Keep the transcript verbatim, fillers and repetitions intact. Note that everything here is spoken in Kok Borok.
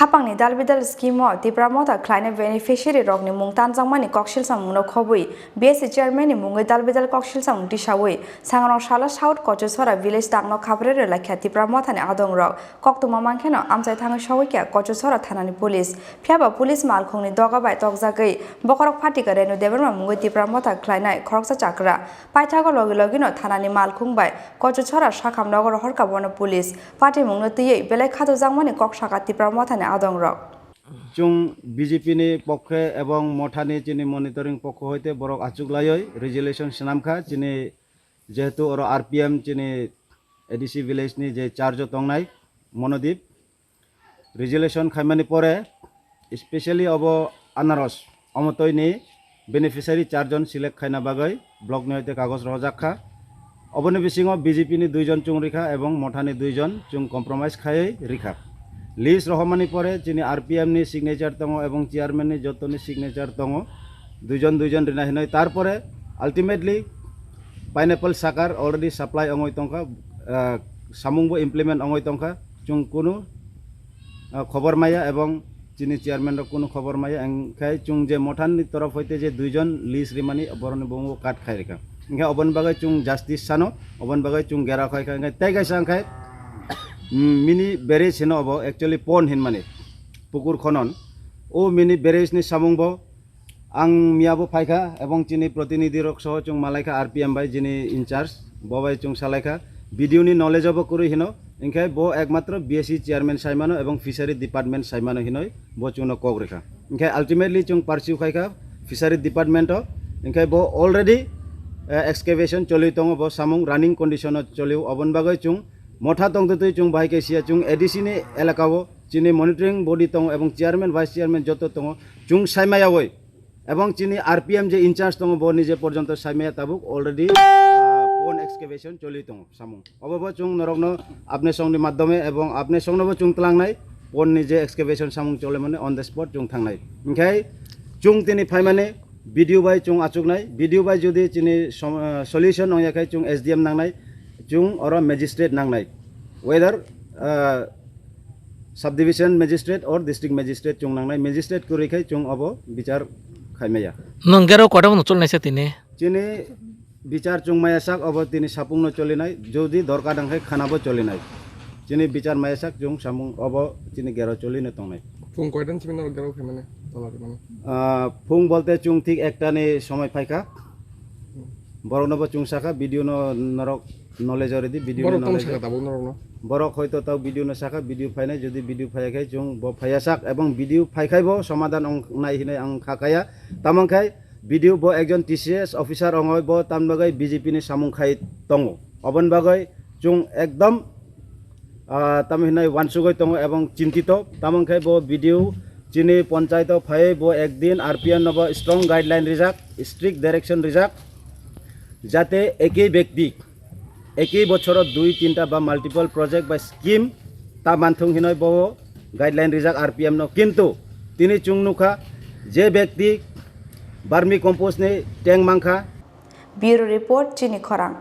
Hapangni dalbidal scheme o Tipra Motha khlainai beneficiary rokni mung tanjakmani koksilsamungno khobwi B S C chairman ni mungwi dalbidal koksilsamung tisawi Sangrong sala South Kochusora village tangno khabrwi rwlaikha Tipra Mothani adongrok. Koktwma mankheno amchai thangwi sogwikha Kochusora thanani police. Phiyaba police malkhungni doga bai tokjagwi bokhorok phatika Renu Debbarma mungwi Tipra Motha khlainai khoroksa chakra. Paithago logi logino thanani malkhung bai Kochusora sakham nogor horka bono police. Patimungno twiwi belai khatojakmani kok sakha Tipra Mothani adongrok. Chwng B J P ni pokhe ebong Mothani chini monitoring pokho hoite borok achuklaiwi resolution swnamkha, chini jehetu oro R P M chini A D C village ni je charge o tongnai Monodip, resolution khaimani pore, specially obo Anaros Omotoi ni beneficiary charjon select khaina bagwi block ni hoite kagoj rohorjak kha. Oboni bisingo B J P ni duijon chwng rikha ebong Mothani duijon chwng compromise khaiwi rikha. List rohormani pore chini R P M ni signature tongo ebong chairman ni jotoni signature tongo, duijon duijon rina hinwi. Tarpore ultimately pineapple sakar already supply ongoi tongkha, ah, samung bo implement ongoi tongkha, chwng kunu ah, khobor maya ebong chini chairman rok kunu khobor maya, engkhai chwng je Mothani torof hoite je duijon list rimani boroni bumung kat khai rikha. Engkhai oboni bagwi chwng justice sano, oboni bagwi chwng gera khai kha, engkhai tei kaisa engkhai, mm, mini barrage hino obo, actually pond hinmani, pukur khonon. O mini barrage ni samung bo Ang miyabo phaikha ebong chini protinidhi rok soho chwng malaikha R P M bai jini in charge, bo bai chwng salaikha. B D O ni knowledge o bo kwrwi hino, hinkhe bo ekmatro B S C chairman saimano ebong fishery department saimano hinoi bo chwngno kok rikha. Hinkhe ultimately chwng pursue khaikha fishery department o, hinkhe bo already, eh, excavation choli tongo, bo samung running condition o cholio, oboni bagwi chwng Motha tongtwtwi chwng bahai khe siya chwng A D C ni elaka o chini monitoring body tongo ebong chairman, vice chairman joto tongo, chwng saimaya oi. Ebong chini R P M je in charge tongo, bo nije porjonto saimaya tabuk already, ah, pond excavation choli tongo samung. Obo bo chwng norokno apne songni madhyome ebong apne songnobo chwng tlangnai, pond nije excavation samung cholemani on the spot chwng thangnai. Hinkhe chwng tini phaimani B D O bai chwng achuknai, B D O bai jodi chini som-, ah, solution ongya khe chwng S D M nangnai, chwng oro magistrate nangnai. Whether, ah, subdivision magistrate or district magistrate chwng nangnai, magistrate kwrwi khai chwng obo bichar khaimaya. Nwng gero koda bono chulnaisa tini? Chini bichar chwng maya sak obo tini sapungno cholinai, jodi dorkar nangkhai khanabo cholinai. Chini bichar maya sak chwng samung obo chini gero cholino tongnai. Phung koidan simi no gero khaimani, tola khaimani? Ah, phung bolte chwng thik ekta ni somoi phaikha. Borokno bo chwng sakha, B D O no norok knowledge already, B D O no borok tong knowledge. Sakha tabuk norokno. Borok hoito tau B D O no sakha, B D O phainai, jodi B D O phaiya khe chwng bo phaiya sak, ebong B D O phaikhai bo somadan ong nai hinwi ang kha kaya. Tamang khai B D O bo ekjon T C S officer ongoi, bo tamni bagwi B J P ni samung khai tongo. Oboni bagwi chwng ekdom ah, tamo hinai wansugwi tongo ebong chintito. Tamo wngkhe bo B D O chini ponchaito phaiwi bo ekdin R P M no bo strong guideline rijak, strict direction rijak, jate ekei byakti ekei bochoro dui tinta ba multiple project ba scheme ta manthung hinoi bo guideline rijak R P M no. Kintu tini chwng nukha je byakti vermi compost ni tank mankha. Bureau Report, Chini Khorang.